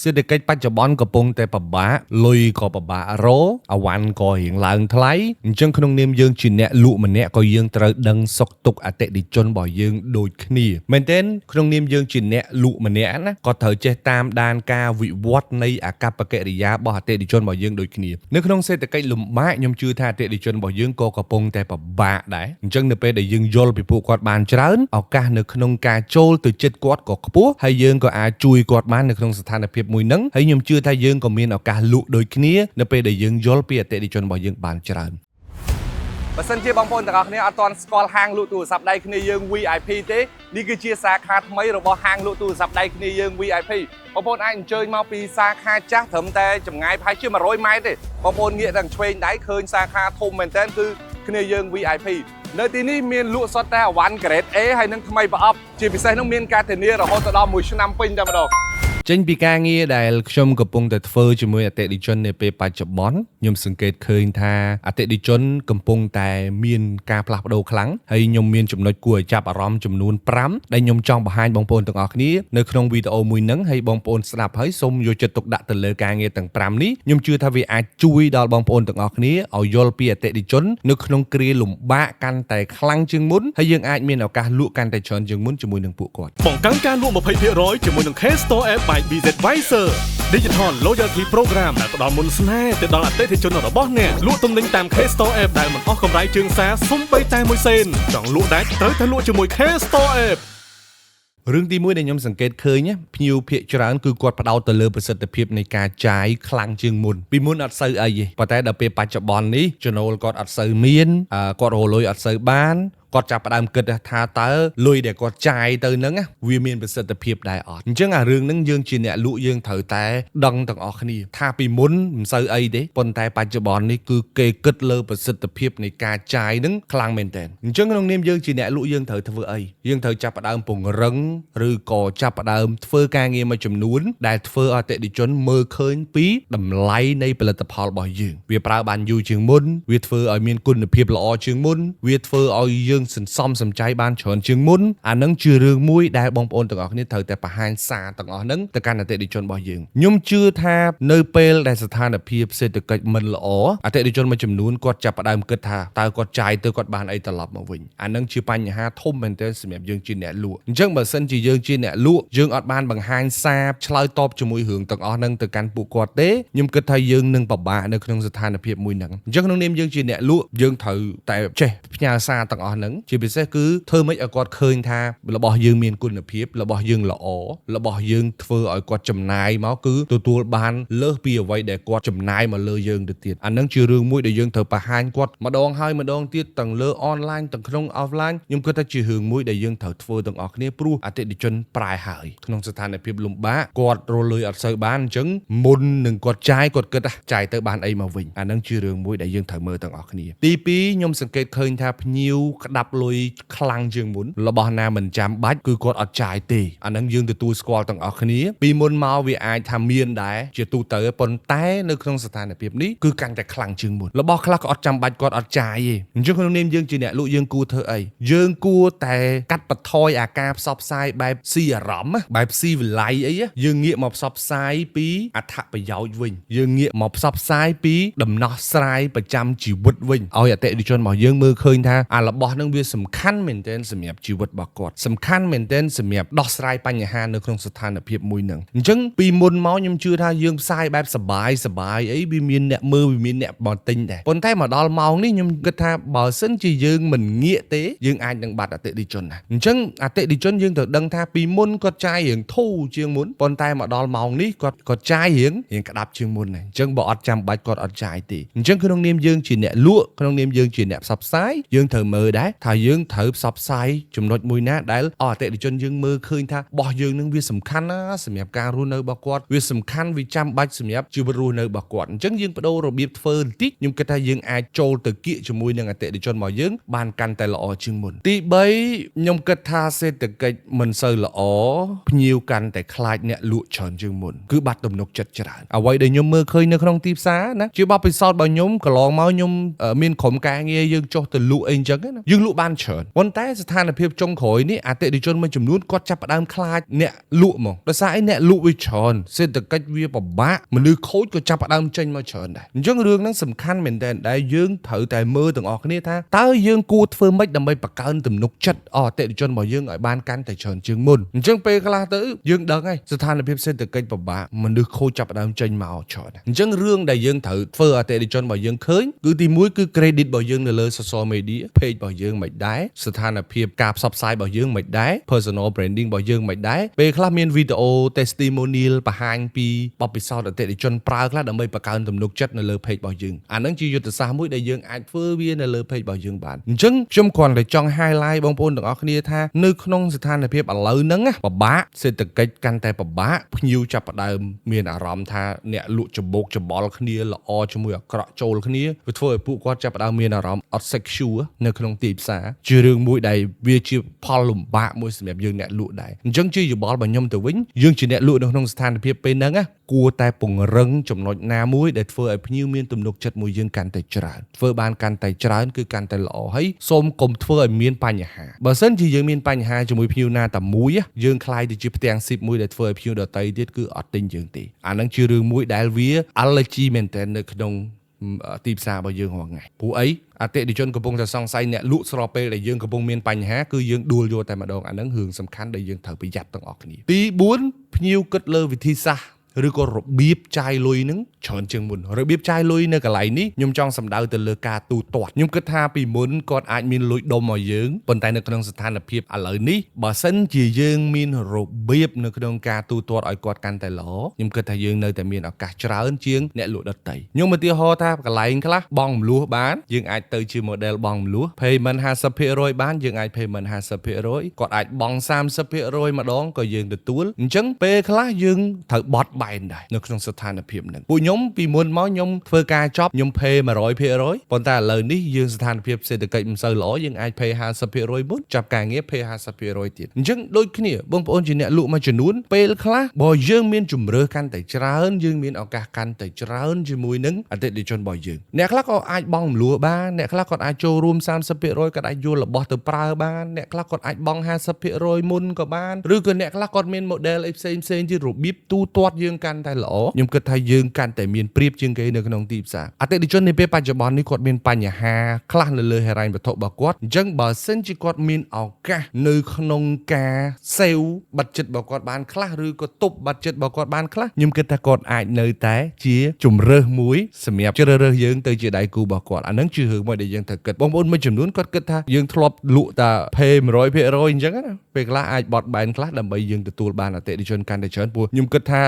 សេដ្ឋកិច្ចបច្ចុប្បន្នកំពុងតែពិបាកលុយក៏ពិបាករកអវ៉ាន់ក៏រៀងឡើងថ្លៃអញ្ចឹងក្នុងនាមយើងជាអ្នកលក់ម្នាក់ក៏យើងត្រូវដឹងសុខទុក្ខអតិថិជនរបស់យើងដូចគ្នាមែនទែនក្នុងនាមយើងជាអ្នកលក់ម្នាក់ណាក៏ត្រូវចេះតាមដានការវិវត្តនៃអាកប្បកិរិយារបស់អតិថិជនរបស់យើងដូចគ្នានៅក្នុងសេដ្ឋកិច្ចលំបាកខ្ញុំជឿថាអតិថិជនរបស់យើងក៏កំពុងតែពិបាកដែរអញ្ចឹងនៅពេលដែលយើងយល់ពីពួកគាត់បានច្រើនឱកាសនៅក្នុងការចូលទៅចិត្តគាត់ក៏ខ្ពស់ហើយយើងក៏អាចជួយគាត់បាននៅក្នុងស្ថានភាពមួយហ្នឹងហើយខ្ញុំជឿថាយើងក៏មានឱកាសលក់ដូចគ្នានៅពេលដែលយើងយល់ពីអតិថិជនរបស់យើងបានច្រើន។ បើសិនជាបងប្អូនទាំងអស់គ្នាអត់ទាន់ស្គាល់ហាងលក់ទូរស័ព្ទដៃគ្នាយើង VIP ទេនេះគឺជាសាខាថ្មីរបស់ហាងលក់ទូរស័ព្ទដៃគ្នាយើង VIP បងប្អូនអាចអញ្ជើញមកពីសាខាចាស់ត្រឹមតែចម្ងាយប្រហែលជា100ម៉ែត្រទេបងប្អូនងាកទាំងឆ្វេងដៃឃើញសាខាធំមែនទែនគឺគ្នាយើង VIP នៅទីនេះមានលក់សុទ្ធតែអវ៉ាន់ grade A ហើយនិងថ្មីប្រអប់ជាពិសេសនោះមានការធានារហូតដល់1ឆ្នាំពេញតែម្ដង។ ចេញពីការងារដែលខ្ញុំកំពុងតែធ្វើជាមួយអតិថិជននាពេលបច្ចុប្បន្នខ្ញុំសង្កេតឃើញថាអតិថិជនកំពុងតែមានការផ្លាស់ប្ដូរខ្លាំងហើយខ្ញុំមានចំណុចគួរឲ្យចាប់អារម្មណ៍ចំនួន5ដែលខ្ញុំចង់បង្ហាញបងប្អូនទាំងអស់គ្នានៅក្នុងវីដេអូមួយហ្នឹងហើយបងប្អូនស្ដាប់ហើយសូមយកចិត្តទុកដាក់ទៅលើការងារទាំង5នេះខ្ញុំជឿថាវាអាចជួយដល់បងប្អូនទាំងអស់គ្នាឲ្យយល់ពីអតិថិជននៅក្នុងគ្រាលំបាកកាន់តែខ្លាំងជាងមុនហើយយើងអាចមានឱកាសលក់កាន់តែច្រើនជាងមុនជាមួយនឹងពួកគាត់។ បង្កើនការលក់20%ជាមួយនឹង K Store App by BZ Visor Digital Loyalty Program ដែលផ្ដល់មុនស្នេហ៍ទៅដល់អតិថិជនរបស់អ្នកលក់ទំនិញតាម K Store App ដែលមិនអស់កម្រៃជើងសារសំបីតែមួយសេនចង់លក់ដាច់ត្រូវតែលក់ជាមួយ K Store App។ រឿងទីមួយដែលខ្ញុំសង្កេតឃើញណាភ្ញៀវភាគច្រើនគឺគាត់ផ្ដោតទៅលើប្រសិទ្ធភាពនៃការចាយខ្លាំងជាងមុនពីមុនអត់សូវអីទេប៉ុន្តែដល់ពេលបច្ចុប្បន្ននេះចំណូលគាត់អត់សូវមានគាត់រកលុយអត់សូវបានគាត់ចាប់ផ្ដើមគិតថាតើលុយដែលគាត់ចាយទៅហ្នឹងណាវាមានប្រសិទ្ធភាពដែរអត់អញ្ចឹងអារឿងហ្នឹងយើងជាអ្នកលក់យើងត្រូវតែដឹងទាំងអស់គ្នាថាពីមុនមិនសូវអីទេប៉ុន្តែបច្ចុប្បន្ននេះគឺគេគិតលើប្រសិទ្ធភាពនៃការចាយហ្នឹងខ្លាំងមែនទែនអញ្ចឹងក្នុងនាមយើងជាអ្នកលក់យើងត្រូវធ្វើអីយើងត្រូវចាប់ផ្ដើមពង្រឹងឬក៏ចាប់ផ្ដើមធ្វើការងារមួយចំនួនដែលធ្វើឲ្យអតិថិជនមើលឃើញពីតម្លៃនៃផលិតផលរបស់យើងវាប្រើបានយូរជាងមុនវាធ្វើឲ្យមានគុណភាពល្អជាងមុនវាធ្វើឲ្យយើងសន្សំសំចៃបានច្រើនជាងមុនអានឹងជារឿងមួយដែលបងប្អូនទាំងអស់គ្នាត្រូវតែបង្ហាញសារទាំងអស់ហ្នឹងទៅកាន់អតិថិជនរបស់យើងខ្ញុំជឿថានៅពេលដែលស្ថានភាពសេដ្ឋកិច្ចមិនល្អអតិថិជនមួយចំនួនគាត់ចាប់ផ្ដើមគិតថាតើគាត់ចាយទៅគាត់បានអីត្រឡប់មកវិញអានឹងជាបញ្ហាធំមែនទែនសម្រាប់យើងជាអ្នកលក់អញ្ចឹងបើសិនជាយើងជាអ្នកលក់យើងអត់បានបង្ហាញសារឆ្លើយតបជាមួយរឿងទាំងអស់ហ្នឹងទៅកាន់ពួកគាត់ទេខ្ញុំគិតថាយើងនឹងពិបាកនៅក្នុងស្ថានភាពមួយហ្នឹងអញ្ចឹងក្នុងនាមយើងជាអ្នកលក់យើងត្រូវតែចេះផ្ញើសារទាំងអស់ហ្នឹងជាពិសេសគឺធ្វើម៉េចឲ្យគាត់ឃើញថារបស់យើងមានគុណភាពរបស់យើងល្អរបស់យើងធ្វើឲ្យគាត់ចំណាយមកគឺទទួលបានលើសពីអ្វីដែលគាត់ចំណាយមកលើយើងទៅទៀតអាហ្នឹងជារឿងមួយដែលយើងត្រូវបង្ហាញគាត់ម្ដងហើយម្ដងទៀតទាំងលើអនឡាញទាំងក្នុង offline ខ្ញុំគិតថាជារឿងមួយដែលយើងត្រូវធ្វើទាំងអស់គ្នាព្រោះអតិថិជនប្រែហើយក្នុងស្ថានភាពលំបាកគាត់រកលុយអត់សូវបានអញ្ចឹងមុននឹងគាត់ចាយគាត់គិតថាចាយទៅបានអីមកវិញអាហ្នឹងជារឿងមួយដែលយើងត្រូវមើលទាំងអស់គ្នាទី2ខ្ញុំសង្កេតឃើញថាភ្ញៀវក្តាប់លុយខ្លាំងជាងមុនរបស់ណាមិនចាំបាច់គឺគាត់អត់ចាយទេអាហ្នឹងយើងទទួលស្គាល់ទាំងអស់គ្នាពីមុនមកវាអាចថាមានដែរជាទូទៅប៉ុន្តែនៅក្នុងស្ថានភាពនេះគឺកាន់តែខ្លាំងជាងមុនរបស់ខ្លះក៏អត់ចាំបាច់គាត់អត់ចាយទេអញ្ចឹងក្នុងនាមយើងជាអ្នកលក់យើងគួរធ្វើអីយើងគួរតែកាត់បន្ថយអាការផ្សព្វផ្សាយបែបស៊ីអារម្មណ៍ណាបែបស៊ីវិល័យអីណាយើងងាកមកផ្សព្វផ្សាយពីអត្ថប្រយោជន៍វិញយើងងាកមកផ្សព្វផ្សាយពីដំណោះស្រាយប្រចាំជីវិតវិញឲ្យអតិថិជនរបស់យើងមើលឃើញថាអារបស់ហ្នឹងវាសំខាន់មែនទែនសម្រាប់ជីវិតរបស់គាត់សំខាន់មែនទែនសម្រាប់ដោះស្រាយបញ្ហានៅក្នុងស្ថានភាពមួយហ្នឹងអញ្ចឹងពីមុនមកខ្ញុំជឿថាយើងផ្សាយបែបសបាយសបាយអីវាមានអ្នកមើលវាមានអ្នកមកទិញដែរប៉ុន្តែមកដល់ម៉ោងនេះខ្ញុំគិតថាបើសិនជាយើងមិនងាកទេយើងអាចនឹងបាត់អតិថិជនណាអញ្ចឹងអតិថិជនយើងត្រូវដឹងថាពីមុនគាត់ចាយរៀងធូរជាងមុនប៉ុន្តែមកដល់ម៉ោងនេះគាត់គាត់ចាយរៀងរៀងក្តាប់ជាងមុនដែរអញ្ចឹងបើអត់ចាំបាច់គាត់អត់ចាយទេអញ្ចឹងក្នុងនាមយើងជាអ្នកលក់ក្នុងនាមយើងជាអ្នកផ្សព្វផ្សាយយើងត្រូវមើលដែរថាយើងត្រូវផ្សព្វផ្សាយចំណុចមួយណាដែលអតិថិជនយើងមើលឃើញថារបស់យើងនឹងវាសំខាន់ណាសម្រាប់ការរស់នៅរបស់គាត់វាសំខាន់វាចាំបាច់សម្រាប់ជីវិតរស់នៅរបស់គាត់អញ្ចឹងយើងបដូររបៀបធ្វើបន្តិចខ្ញុំគិតថាយើងអាចចូលទៅគៀកជាមួយនឹងអតិថិជនរបស់យើងបានកាន់តែល្អជាងមុនទី3ខ្ញុំគិតថាសេដ្ឋកិច្ចមិនសូវល្អភ្ញៀវកាន់តែខ្លាចអ្នកលក់ច្រើនជាងមុនគឺបាត់ទំនុកចិត្តច្រើនអ្វីដែលខ្ញុំមើលឃើញនៅក្នុងទីផ្សារណាជាបទពិសោធន៍របស់ខ្ញុំកន្លងមកខ្ញុំមានក្រុមការងារយើងចុះទៅលក់អីអញ្ចឹងណាយើង យើងលក់បានច្រើនប៉ុន្តែស្ថានភាពចុងក្រោយនេះអតិថិជនមួយចំនួនគាត់ចាប់ផ្ដើមខ្លាចអ្នកលក់មកដោយសារអីអ្នកលក់វាច្រើនសេដ្ឋកិច្ចវាពិបាកមនុស្សខូចក៏ចាប់ផ្ដើមចេញមកច្រើនដែរអញ្ចឹងរឿងហ្នឹងសំខាន់មែនតើដែលយើងត្រូវតែមើលទាំងអស់គ្នាថាតើយើងគួរធ្វើម៉េចដើម្បីបង្កើនទំនុកចិត្តអតិថិជនរបស់យើងឲ្យបានកាន់តែច្រើនជាងមុនអញ្ចឹងពេលខ្លះទៅយើងដឹងហើយស្ថានភាពសេដ្ឋកិច្ចពិបាកមនុស្សខូចចាប់ផ្ដើមចេញមកច្រើនអញ្ចឹងរឿងដែលយើងត្រូវធ្វើអតិថិជនរបស់យើងឃើញគឺទីមួយគឺ credit របស់យើងនៅលើ social media page របស់យើងមិនដែរស្ថានភាពការផ្សព្វផ្សាយរបស់យើងមិនដែរ personal branding របស់យើងមិនដែរពេលខ្លះមានវីដេអូ testimonial បង្ហាញពីបទពិសោធន៍អតិថិជនប្រើខ្លះដើម្បីបង្កើនទំនុកចិត្តនៅលើ page របស់យើងអាហ្នឹងជាយុទ្ធសាស្ត្រមួយដែលយើងអាចធ្វើវានៅលើ page របស់យើងបានអញ្ចឹងខ្ញុំគ្រាន់តែចង់ highlight បងប្អូនទាំងអស់គ្នាថានៅក្នុងស្ថានភាពឥឡូវហ្នឹងណាពិបាកសេដ្ឋកិច្ចកាន់តែពិបាកភ្ញៀវចាប់ផ្ដើមមានអារម្មណ៍ថាអ្នកលក់ច្បោកច្បល់គ្នាល្អជាមួយអាក្រក់ចូលគ្នាវាធ្វើឲ្យពួកគាត់ចាប់ផ្ដើមមានអារម្មណ៍អត់ secure នៅក្នុងទីផ្សារជារឿងមួយដែលវាជាផលលំបាកមួយសម្រាប់យើងអ្នកលក់ដែរអញ្ចឹងជាយោបល់របស់ខ្ញុំទៅវិញយើងជាអ្នកលក់នៅក្នុងស្ថានភាពពេលហ្នឹងណាគួរតែពង្រឹងចំណុចណាមួយដែលធ្វើឲ្យភ្ញៀវមានទំនុកចិត្តមួយយើងកាន់តែច្រើនធ្វើបានកាន់តែច្រើនគឺកាន់តែល្អហើយសូមកុំធ្វើឲ្យមានបញ្ហាបើសិនជាយើងមានបញ្ហាជាមួយភ្ញៀវណាតែមួយយើងក្លាយទៅជាផ្ទាំងស៊ីបមួយដែលធ្វើឲ្យភ្ញៀវដទៃទៀតគឺអត់ទិញយើងទេអាហ្នឹងជារឿងមួយដែលវា allergy មែនតើនៅក្នុងទីផ្សាររបស់យើងរាល់ថ្ងៃព្រោះអីអតិថិជនកំពុងតែសង្ស័យអ្នកលក់ស្របពេលដែលយើងកំពុងមានបញ្ហាគឺយើងដួលយកតែម្ដងអាហ្នឹងរឿងសំខាន់ដែលយើងត្រូវប្រយ័ត្នទាំងអស់គ្នាទី4ភ្ញៀវគិតលើវិធីសាស្ត្រឬក៏របៀបចាយលុយនឹងច្រើនជាងមុនរបៀបចាយលុយនៅកន្លែងនេះខ្ញុំចង់សំដៅទៅលើការទូទាត់ខ្ញុំគិតថាពីមុនគាត់អាចមានលុយដុំមកយើងប៉ុន្តែនៅក្នុងស្ថានភាពឥឡូវនេះបើសិនជាយើងមានរបៀបនៅក្នុងការទូទាត់ឲ្យគាត់កាន់តែល្អខ្ញុំគិតថាយើងនៅតែមានឱកាសច្រើនជាងអ្នកលក់ដទៃខ្ញុំឧទាហរណ៍ថាកន្លែងខ្លះបង់រំលោះបានយើងអាចទៅជា model បង់រំលោះ payment 50%បានយើងអាច payment 50%គាត់អាចបង់30%ម្ដងក៏យើងទទួលអញ្ចឹងពេលខ្លះយើងត្រូវបត់បែនដែរនៅក្នុងស្ថានភាពហ្នឹងពួកខ្ញុំពីមុនមកខ្ញុំធ្វើការចប់ខ្ញុំ pay 100%ប៉ុន្តែឥឡូវនេះយើងស្ថានភាពសេដ្ឋកិច្ចមិនសូវល្អយើងអាច pay 50%មុនចាប់ការងារ pay 50%ទៀតអញ្ចឹងដូចគ្នាបងប្អូនជាអ្នកលក់មួយចំនួនពេលខ្លះបើយើងមានជំរើសកាន់តែច្រើនយើងមានឱកាសកាន់តែច្រើនជាមួយនឹងអតិថិជនរបស់យើងអ្នកខ្លះក៏អាចបង់រំលោះបានអ្នកខ្លះគាត់អាចចូលរួម30%គាត់អាចយករបស់ទៅប្រើបានអ្នកខ្លះគាត់អាចបង់50%មុនក៏បានឬក៏អ្នកខ្លះគាត់មាន model អីផ្សេងផ្សេងទៀតរបៀបទូទាត់យើងកាន់តែល្អខ្ញុំគិតថាយើងកាន់តែមានប្រៀបជាងគេនៅក្នុងទីផ្សារអតិថិជននាពេលបច្ចុប្បន្ននេះគាត់មានបញ្ហាខ្លះនៅលើហិរញ្ញវត្ថុរបស់គាត់អញ្ចឹងបើសិនជាគាត់មានឱកាសនៅក្នុងការ save budget របស់គាត់បានខ្លះឬក៏ទប់ budget របស់គាត់បានខ្លះខ្ញុំគិតថាគាត់អាចនៅតែជាជំរើសមួយសម្រាប់ជ្រើសរើសយើងទៅជាដៃគូរបស់គាត់អាហ្នឹងជារឿងមួយដែលយើងត្រូវគិតបងប្អូនមួយចំនួនគាត់គិតថាយើងធ្លាប់លក់តែ pay 100%អញ្ចឹងណាពេលខ្លះអាចបត់បែនខ្លះដើម្បីយើងទទួលបានអតិថិជនកាន់តែច្រើនព្រោះខ្ញុំគិតថា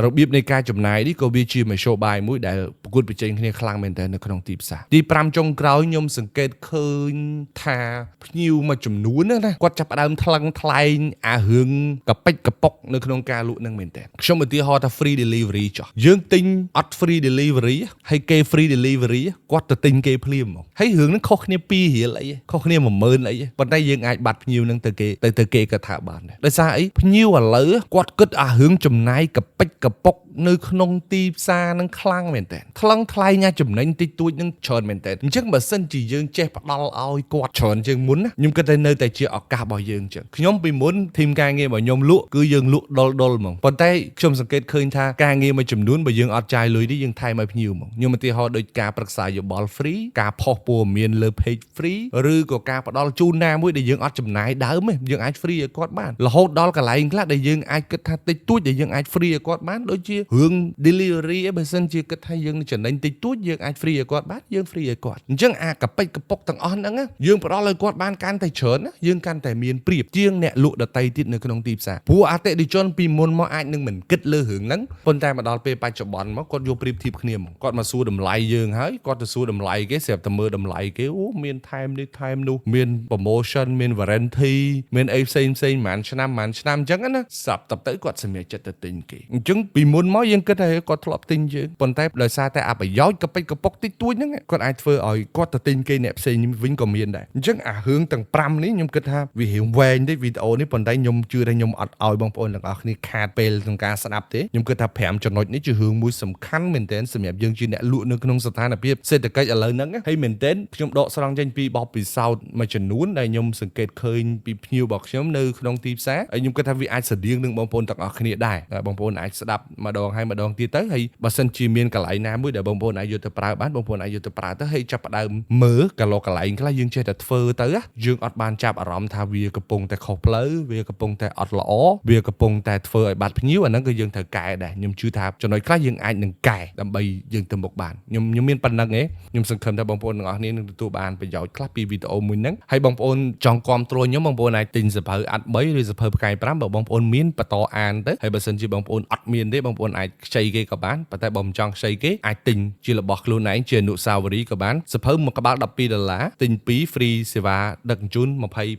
របៀបនៃការចំណាយនេះក៏វាជាមធ្យោបាយមួយដែលប្រកួតប្រជែងគ្នាខ្លាំងមែនទែននៅក្នុងទីផ្សារទី5ចុងក្រោយខ្ញុំសង្កេតឃើញថាភ្ញៀវមួយចំនួនណាគាត់ចាប់ផ្ដើមថ្លឹងថ្លែងអារឿងកប៉ិចកប៉ុកនៅក្នុងការលក់នឹងមែនទែនខ្ញុំឧទាហរណ៍ថា free delivery ចុះយើងទិញអត់ free delivery ហើយគេ free delivery គាត់ទៅទិញគេភ្លាមហ្មងហើយរឿងហ្នឹងខុសគ្នា2រៀលអីខុសគ្នា10000អីប៉ុន្តែយើងអាចបាត់ភ្ញៀវហ្នឹងទៅគេទៅទៅគេក៏ថាបានដែរដោយសារអីភ្ញៀវឥឡូវគាត់គិតអារឿងចំណាយកប៉ិចកប៉ុកនៅក្នុងទីផ្សារហ្នឹងខ្លាំងមែនតើថ្លឹងថ្លែងអាចំណេញតិចតួចហ្នឹងច្រើនមែនតើអញ្ចឹងបើសិនជាយើងចេះផ្ដល់ឲ្យគាត់ច្រើនជាងមុនណាខ្ញុំគិតថានៅតែជាឱកាសរបស់យើងអញ្ចឹងខ្ញុំពីមុន team ការងាររបស់ខ្ញុំលក់គឺយើងលក់ដុលដុលហ្មងប៉ុន្តែខ្ញុំសង្កេតឃើញថាការងារមួយចំនួនបើយើងអត់ចាយលុយនេះយើងថែមឲ្យភ្ញៀវហ្មងខ្ញុំឧទាហរណ៍ដូចការប្រឹក្សាយោបល់ free ការផុសព័ត៌មានលើ page free ឬក៏ការផ្ដល់ជូនណាមួយដែលយើងអត់ចំណាយដើមទេយើងអាច free ឲ្យគាត់បានរហូតដល់កន្លែងខ្លះដែលយើងអាចគិតថាតិចតួចដែលយើងអាច free ឲ្យគាត់បានដូចជារឿង delivery ឯងបើសិនជាគិតថាយើងចំណេញតិចតួចយើងអាច free ឲ្យគាត់បានយើង free ឲ្យគាត់អញ្ចឹងអាកប៉ិចកប៉ុកទាំងអស់ហ្នឹងណាយើងផ្ដល់ឲ្យគាត់បានកាន់តែច្រើនណាយើងកាន់តែមានប្រៀបជាងអ្នកលក់ដទៃទៀតនៅក្នុងទីផ្សារព្រោះអតិថិជនពីមុនមកអាចនឹងមិនគិតលើរឿងហ្នឹងប៉ុន្តែមកដល់ពេលបច្ចុប្បន្នមកគាត់យកប្រៀបធៀបគ្នាមកគាត់មកសួរតម្លៃយើងហើយគាត់ទៅសួរតម្លៃគេស្រាប់តែមើលតម្លៃគេអូមានថែមនេះថែមនោះមាន promotion មាន warranty មានអីផ្សេងផ្សេងប្រហែលឆ្នាំប្រហែលឆ្នាំអញ្ចឹងណាស្រាប់តែទៅគាត់សម្រេចចិត្តទៅទិញគេអញ្ចឹងពីមុនមកយើងគិតថាគាត់ធ្លាប់ទិញយើងប៉ុន្តែដោយសារតែ តែអាប្រយោជន៍កពិចកពុកតិចតួចហ្នឹងគាត់អាចធ្វើឲ្យគាត់ទៅទិញគេអ្នកផ្សេងវិញក៏មានដែរអញ្ចឹងអារឿងទាំង5នេះខ្ញុំគិតថាវារៀងវែងតិចវីដេអូនេះប៉ុន្តែខ្ញុំជឿថាខ្ញុំអត់ឲ្យបងប្អូនទាំងអស់គ្នាខាតពេលក្នុងការស្ដាប់ទេខ្ញុំគិតថា5ចំណុចនេះជារឿងមួយសំខាន់មែនទែនសម្រាប់យើងជាអ្នកលក់នៅក្នុងស្ថានភាពសេដ្ឋកិច្ចឥឡូវហ្នឹងហើយមែនទែនខ្ញុំដកស្រង់ចេញពីបទពិសោធន៍មួយចំនួនដែលខ្ញុំសង្កេតឃើញពីភ្ញៀវរបស់ខ្ញុំនៅក្នុងទីផ្សារហើយខ្ញុំគិតថាវាអាចស្តៀងនឹងបងប្អូនទាំងអស់គ្នាដែរបងប្អូនអាចស្ដាប់ម្ដងហើយម្ដងទៀតទៅហើយបើសិនជាមានកន្លែងណាមួយដែលបងប្អូនអាចយកទៅប្រើបានបងប្អូនអាចយកទៅប្រើទៅហើយចាប់ផ្ដើមមើលកន្លកន្លែងខ្លះយើងចេះតែធ្វើទៅយើងអត់បានចាប់អារម្មណ៍ថាវាកំពុងតែខុសផ្លូវវាកំពុងតែអត់ល្អវាកំពុងតែធ្វើឲ្យបាត់ភ្ញៀវអាហ្នឹងគឺយើងត្រូវកែដែរខ្ញុំជឿថាចំណុចខ្លះយើងអាចនឹងកែដើម្បីយើងទៅមុខបានខ្ញុំខ្ញុំមានប៉ុណ្ណឹងឯងខ្ញុំសង្ឃឹមថាបងប្អូនទាំងអស់គ្នានឹងទទួលបានប្រយោជន៍ខ្លះពីវីដេអូមួយហ្នឹងហើយបងប្អូនចង់គាំទ្រខ្ញុំបងប្អូនអាចទិញសៀវភៅអាត់3ឬសៀវភៅផ្កាយ5បើបងប្អូនមានបន្តអានទៅហើយបើសិនជាបងប្អូនអត់មានទេបងប្អូនអាចខ្ចីគេក៏បានប៉ុន្តែបើមិនចង់ខ្ចីគេអាចទិញជារបស់ខ្លួនឯងជាអនុស្សាវរីយ៍ក៏បានសៀវភៅមួយក្បាល12ដុល្លារទិញ2 free សេវាដឹកជញ្ជូន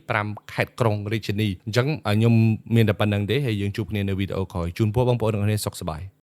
25ខេត្តក្រុងរាជធានីអញ្ចឹងខ្ញុំមានតែប៉ុណ្ណឹងទេហើយយើងជួបគ្នានៅវីដេអូក្រោយជូនពរបងប្អូនទាំងអស់គ្នាសុខសប្បាយ។